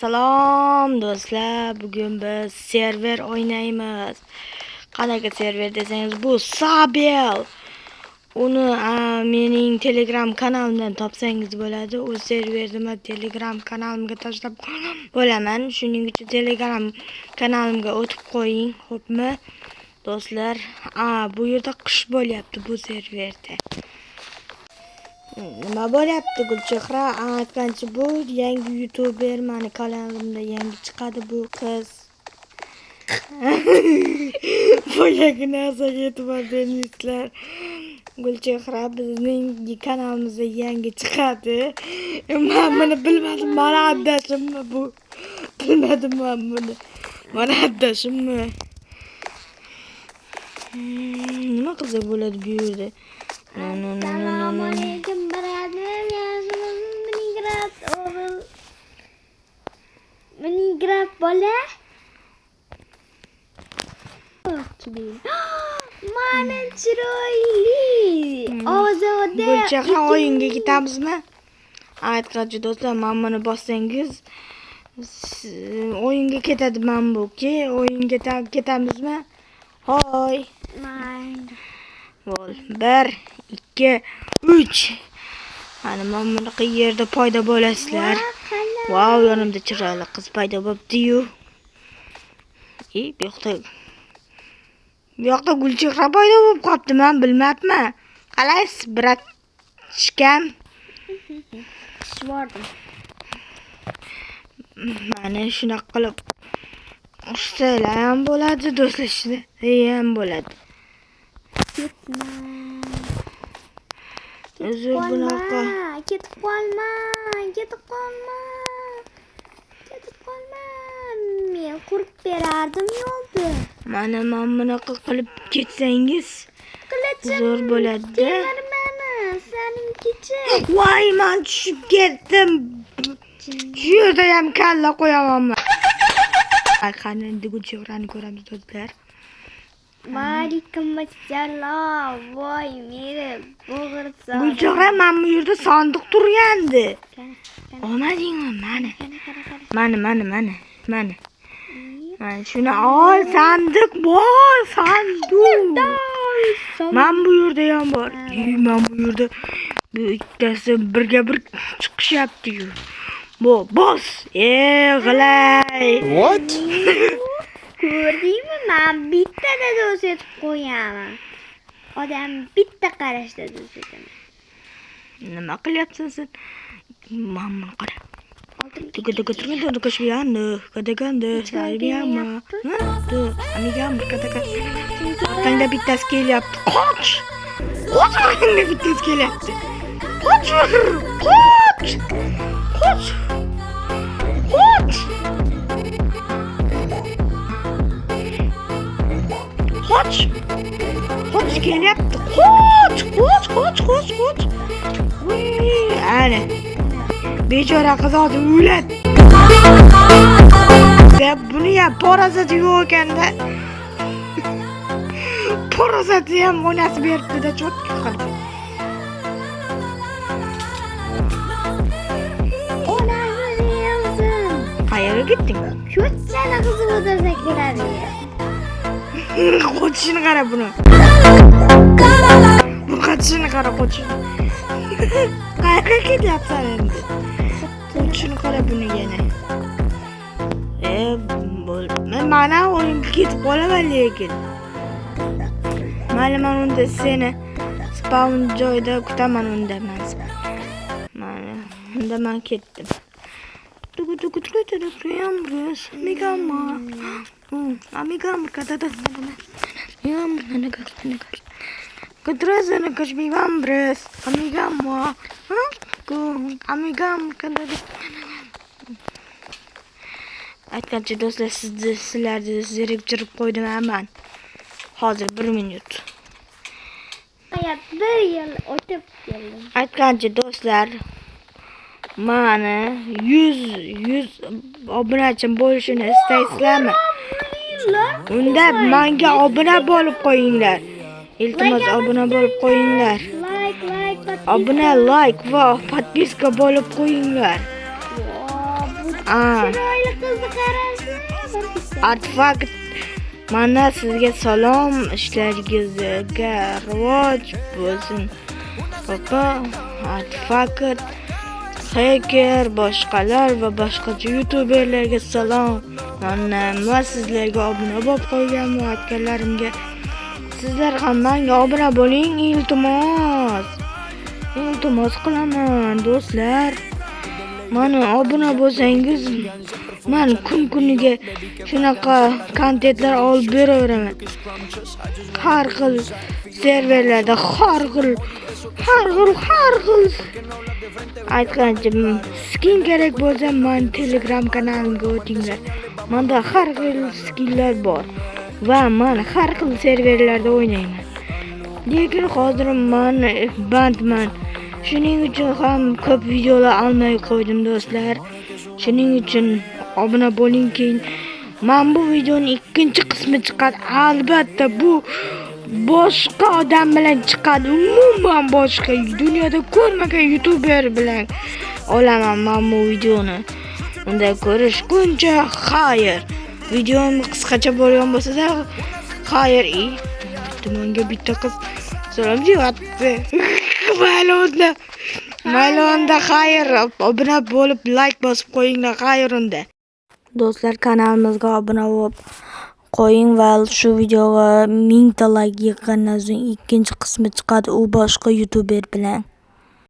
Salom do'stlar, bugun biz server o'ynaymiz. Qanaqa server desangiz, bu Sabel. Uni mening Telegram kanalimdan topsangiz bo'ladi. U serverni men Telegram kanalimga tashlab bo'laman. Shuning uchun Telegram kanalimga o'tib qo'ying, xo'pmi? Do'stlar, bu yerda qish bo'lyapti bu serverda. Nima bo'lyapti, Gulchehra? Aytgancha, bu yangi youtuber, mani kanalimda yangi chiqadi bu qiz. Boyagi narsaga e'tibor bermaysizlar. Gulchehra bizning kanalimizda yangi chiqadi. Man buni bilmadim, mani adashimmi bu? Bilmadim man buni. Mani adashimmi? Nima qilsak bo'ladi bu yerda? No, no, no, no, no, Assalomu no. alaykum, birodar. Minecraft o'g'il. Minecraft bola. Mana chiroyli. Ozoda. Gulchehra, o'yinga ketamizmi? Aytqancha do'stlar, mana buni bossangiz o'yinga ketadi mana bu. Ke, o'yinga ketamizmi? Hoy. Mayli. Bo'l. 1 2 3. Mana bunaqa yerda paydo bo'lasizlar. Vau, yonimda chiroyli qiz paydo bo'pti-yu. E, bu yoqda Gulchehra paydo bo'lib qolibdi, men bilmabman. Qalaysiz, братишка m? Tushib. Mana shunaqa qilib ursanglar ham bo'ladi, do'stlashsa ham bo'ladi. Ketma. O'zi bunaqa Ketib qolma. Ketib qolma. Ketib qolma. Men qurib berardim yo'lni. Mana bunaqa qilib ketsangiz Qilichim. zo'r bo'ladi. Temir mani, seninkichi. Voy, man tushib ketdim. Shu yerda ham kalla qo'yaman. Qani endi Gulchehrani ko'ramiz, do'stlar. Vaalaykum assalom. Voy, meni bo'g'irsoq. Gulchehra, mana bu yerda sandiq turgandi. Olmadingmi? Mana. Mana, mana, mana. Mana. Mana shuni ol, sandiq bor, sandiq. Mana bu yerda ham bor. Mana bu yerda bu ikkitasi birga bir chiqishyapti-yu. Bu bos. E, g'ilay. What? Ko'rdingmi? Men bittada do'st etib qo'yaman. Odam bitta qarashda do'st etaman. Nima qilyapsan sen? Mana buni qara. Oltin. Tuga tuga tuga tuga shuyani, kadaganda, salbiyama. Tu, amigam kadaga. Orqangda bittasi kelyapti. Qoch! Qoch, orqangda bittasi kelyapti. Qoch! Qoch! Qoch! Qoch! Qoch! Qoch, kelyapti. Qoch! Qoch, qoch, qoch, qoch. Uy, ana. Bechora qiz hozir o'ladi. Deb buni ham parasati yo'q ekanda. Parasati ham onasi beribdi-da чётко qilib. Onangni yemsin. Qayerga ketding? Ko'chani qizib o'tirsak bo'ladi. Qochishini qara buni. Bu qochishini qara, qochishini. Qayerga ketyapsan endi? Qochishini qara buni yana. E, bo'l. Men mana o'yinga ketib qolaman lekin. Mayli, men unda seni spawn joyida kutaman unda men. Mana, unda men ketdim. Tugu tugu tugu tugu tugu amigama. Amigam kadada. Yam nanaga nanaga. Kadrazana kashmigambres amigama. Ku amigam kadada. Aytgancha do'stlar, sizni sizlarni zeriktirib qo'ydim man. Hozir 1 minut. Hayot bir yil o'tib keldim. Aytgancha do'stlar, mani 100 obunachim bo'lishini istaysizlarmi? Unda menga obuna bo'lib qo'yinglar. Iltimos, obuna bo'lib qo'yinglar. Like, like, Obuna, like va подписка bo'lib qo'yinglar. Bu Chiroyli qizni qarasa, bir bitta. Artefakt, mana sizga salom, ishlaringizga rivoj bo'lsin. Opa, Artefakt, Hacker, boshqalar va boshqacha youtuberlarga salom. Mana va sizlarga obuna bo'lib qo'yganman aytganlarimga. Sizlar ham menga obuna bo'ling, iltimos. Iltimos qilaman, do'stlar. Mana obuna bo'lsangiz, man kun kuniga shunaqa kontentlar olib beraveraman. Har xil serverlarda har xil aytgancha skin kerak bo'lsa, man Telegram kanalimga o'tinglar. Manda har xil skinlar bor va man har xil serverlarda o'ynayman. Lekin hozir man bandman. Shuning uchun ham ko'p videolar olmay qo'ydim, do'stlar. Shuning uchun obuna bo'ling, keyin man bu videoning ikkinchi qismi chiqadi. Albatta bu boshqa odam bilan chiqadi. Umuman boshqa, dunyoda ko'rmagan youtuber bilan olaman man bu videoni. Unda ko'rishguncha xayr. Videom qisqacha bo'lgan bo'lsa-da, xayr. Bitta menga bitta qiz salom deyapti. Mayli unda. Mayli unda, xayr. Obuna bo'lib, like bosib qo'yinglar, xayr unda. Do'stlar, kanalimizga obuna bo'lib qo'ying va shu videoga 1000 ta like yig'gandan so'ng ikkinchi qismi chiqadi, u boshqa youtuber bilan.